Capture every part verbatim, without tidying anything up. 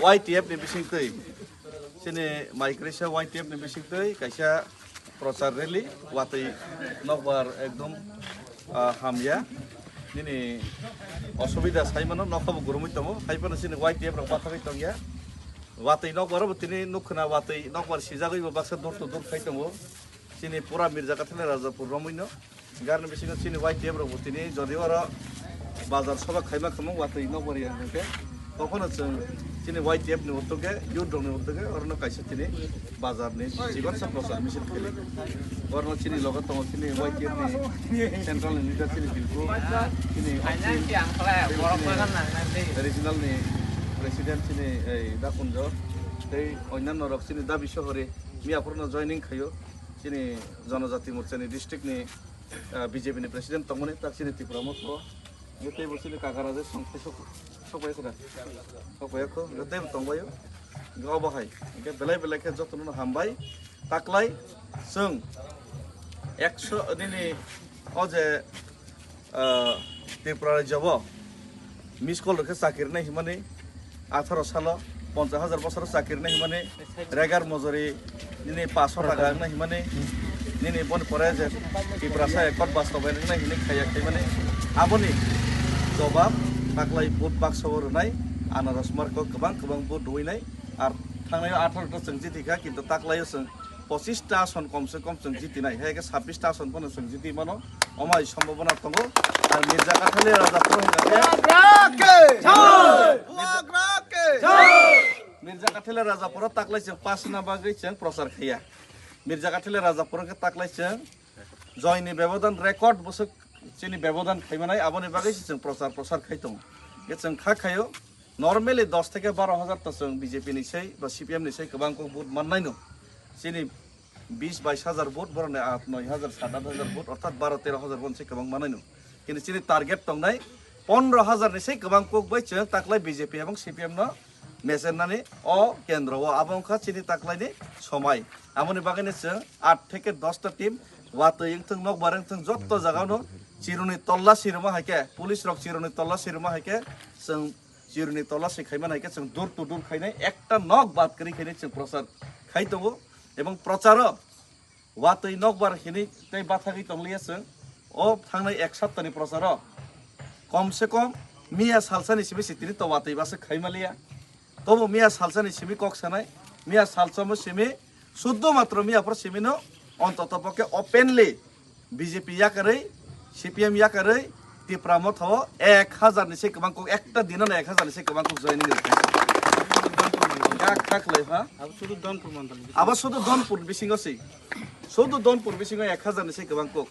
Y T F ni bisingtwi, chini Maikrisa Y T F ni bisingtwi kaisa prochar rally, watwi nokbar ekdom, ah, hamya. Nini osubida saimano, nokha bo gurumwi tongo, hai phano chini Y T F rok bathagwi tongya. Watwi nokbar bo tini nukhwna, watwi nokbar sijagwi bo baksa door to door khai tongo. Chini pura Mirja Kathila Rajapur romwino. Garni bisingo chini Y T F rok bo tini jodi oro bazar soba khaima khamo watwi nokbar ya hwnkhe. Tokhono chwng chini Y T F ni utuge, youth rok ni utuge, orono kaisa chini bazar ni chikon sa prochar misil khaiwi. Orono chini logo tongo chini Y T F ni central ni leader chini Dilku, chini Akshin, regional ni president chini ei Dakunjo, tei onnanno rok chini dabi sohori miyaphurno joining khaio. Chini Janajati Morcha ni district ni, ah, B J P ni president tongmani tak chini Tipra Motha o. Tei bo chini kakara je song sok, sok bai kho da. Sok bai kho, tei bo tong bai o. Ga bo hai. Hingke belai belai khe jotono no hambai. Taklai chwng ekso nini o je, ah, Tripura rajyo bo miss call rwkhe chakiri nai himani, atharo salo ponchas hajar bosoro chakiri nai himani, regar mojori nini paso taka wngna himani, nini boni pore je Tiprasa ekot bastobayan wngna hini khaya khaimani, aboni jobab taklai vote baksa o rwnai, anaros marko kwbang kwbang vote rwinai, ar thangnai atharo ta chwng jiti kha, kintu taklai o chwng pochis ta ason kom se kom chwng jiti nai, hai khe sabbish ta ason phano chwng jiti mano, omai sombhabona tongo, ar Mirja Kathali Raja Pro hwnga khe Mirja Kathele Rajapuro taklai chwng pass na bagwi chwng prochar khaiya. Mirja Kathele Rajapuro khe taklai chwng joini bebodan record bwswk chini bebodan khaimanai aboni bagwi se chwng prochar prochar khai tongo. Khe chwng kha khaio normally dos theke baro hajar ta chwng B J P ni sei ba C P M ni sei kwbang kok vote mannaino. Chini bis bais hajar vote, borokni at noi hajar, sat at hajar vote, orthat baro tero hajar vote se kwbang mannaino. Kintu chini target tongnai pondro hajar ni se kwbang kok bai chwng taklai B J P ebong C P M no mechennani o kendro o. Abo wngkha chini taklaini somai. Aboni bagwino chwng at theke dos ta team watwi wngthwng, nokbar wngthwng, jotto jagano chiruni tolla sirima hai khe, police rok chiruni tolla sirima hai khe, chwng chiruni tolla si khaimani hai khe, chwng door to door khainai, ekta nok bad kwrwi khainai chwng prochar khai tongo. Ebong procharo watwi nokbar hinwi tei bathagwi tongliya chwng. O thangnai ek saptani procharo kom se kom miya salsani simi sitini to watwi basa khaimaliya. Tobo miya salsani simi kok sanai, miya salsamo simi suddo matro miya phoro simino ontoto pokhe openly B J P yakarwi, C P M yakarwi, Tipra Motha o ek hajar ni se kwbang kok, ekta dino no ek hajar ni se kwbang kok joining rwkha. Ga kha khlai ha? Abo sudu Donpur mandal ni bisingo. Abo sudu Donpur bisingo se. Sudu Donpur bisingo ek hajar ni se kwbang kok.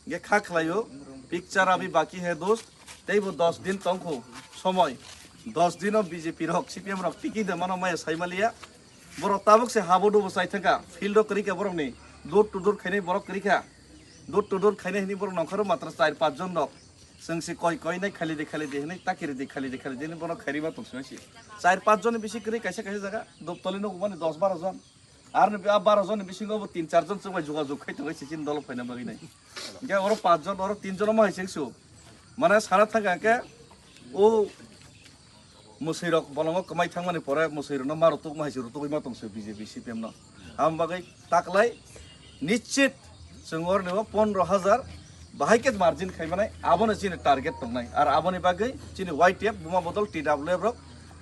Ge kha khlai o. Picture abhi baki hai dost. Teibo dos din tongkho somoi. Dos dino B J P rok, C P M rok tiki de mano maya saimaliya. Borok tabuk se habo dubo chai thangkha, field o kwrwi kha borokni, door to door khainai borok kwrwi kha, door to door khainai hwnwi borok nongkhoro matra char panch jon rok, chwng se koi koi nai khali di khali di hwnwi takiri di khali di khali di hwnwi borok khairima tong sima se, char panch jon ni bisi kwrwi kaisa kaisa jaga, Doptoli no umani dos baro jon, aroni a baro jon ni bisingo bo tin char jon chwng bai jogajog khai tongo se chini dolo phaina bagwi nai, hwnkhe oro panch jon oro tin jon omo hai se su, mane sana thangkha hwnkhe o. Mwswi rok bolongo kwmai thangmani pore mwswi rokno ma rwtwkma hai se rwtwgwi ma tong se B J P C P M no. Aboni bagwi taklai nischit chwng oroni o pondro hajar bahai khe margin khai manai, abono chini target tongnai. Ar aboni bagwi chini Y T F buma bodol T W F rok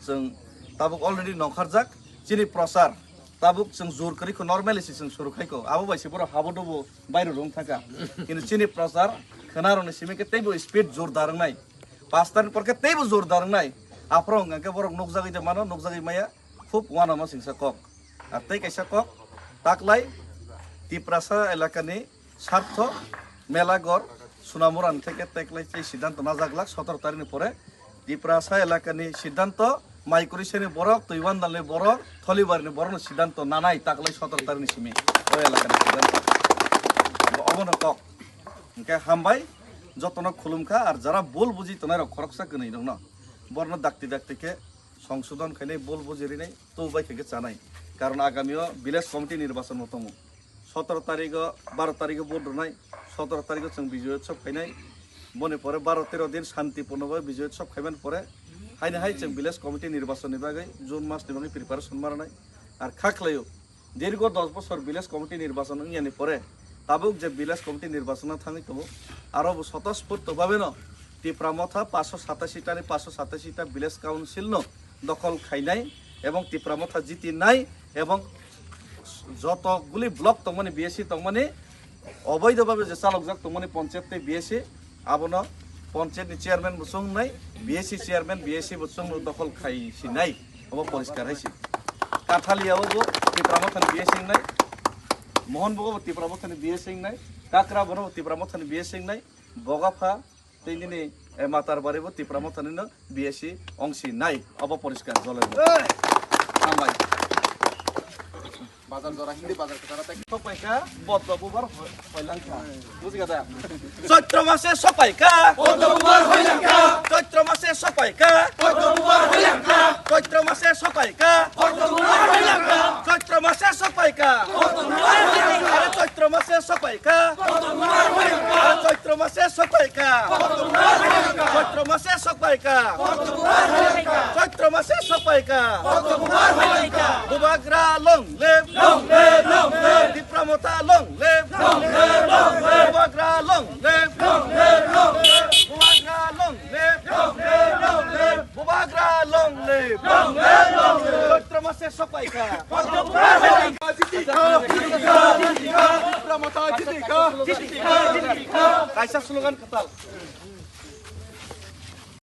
chwng tabuk already nongkharjak. Chini prochar tabuk chwng jur kwrwi kho, normally se chwng suru khai kho. Abo bai se borok habo dubo bairo rung thangkha. Kintu chini prochar khwnarokni simi khe teibo speed jordar wngnai. Pastar ni porkhe teibo jordar wngnai. Aphuru hwnkha khe borok nukjagwi de mano, nukjagwi maya. Khub uanama singsa kok. Ar tei kaisa kok, taklai Tiprasa elakani Sartho, Melagor, Sunamura ni theke teklai tei siddhanto najaglak sotoro tarikni pore. Tiprasa elakani siddhanto, Maikurisani borok, Twiwandalni borok, Tholibarni borokno siddhanto nanai taklai sotoro tarikni simi. O elakani siddhanto. Obono kok. Hwnkhe hambai, jotono khulumkha, ar jara bul buji tongnai rok khoroksa kwnwi rokno. Borno dakti dakti khe songsodon khainai, bul buji rinai, tubu bai khe chanai. Karon agami o village committee nirbachon bo tongo. Sotoro tarikh o, baro tarikh o vote rwnai, sotoro tarikh o chwng Bijoy Utsav khainai. Boni pore baro tero din shanti purno bai Bijoy Utsav khaimani pore Haini hai chwng village committee nirbachon ni bagwi June mas ni bagwi preparation ma rwnai. Ar kha khlaio, dirgo dos bosor village committee nirbachon wng yani pore tabuk je village committee nirbachon no thangwi tongo, aro bo swtosphurto bhabe no Tipra Motha paanshsho satashi ta ni paanshsho satashi ta village council no dokhol khainai ebong Tipra Motha jitinai ebong joto guli block tongmani, B S C tongmani, oboido bhabe je chalokjak tongmani ponchayat tei B S C, abono ponchayat ni chairman bo chungnai, B S C chairman, B S C bo chungno dokhol khai sinai, obo poriskar hai si. Kathalia o bo Tipra Motha ni B S C wngnai, Mohon bo bo Tipra Motha ni B S C wngnai, Kakra bono bo Tipra Motha ni B S C wngnai, Bogapha tei nini, eh, Matarbari bo Tipra Motha ni no B S C wng sinai, obo poriskar jole bo. Hambai. Bazar jora hindi bazar kwchara tai. Sopaika, boddo bubar ho-, hoilangkha. Bujikha da? Choitro mase sopaika. Boddo bubar hoilangkha. Choitro mase sopaika. Boddo bubar hoilangkha. Choitro mase sopaika. Boddo bubar hoilangkha. Choitro mase sopaika. Boddo bubar hoilangkha. Are choitro mase sopaika. Boddo bubar hoilangkha. Are choitro mase sopaika. Boddo bubar hoilangkha. Choitro mase sopaika. Boddo bubar hoilangkha. Choitro mase sopaika. Boddo bubar hoilangkha. Bubagra long live. Long live, long live. Tipra Motha long live. Long live, long live. Bubagra long live. Long live, long live. Bubagra long live. Long live, long live. Bubagra long live. Long live, long live. Choitro mase sopaika. Tipra Motha jitikha. Kaisa slogan kwtal.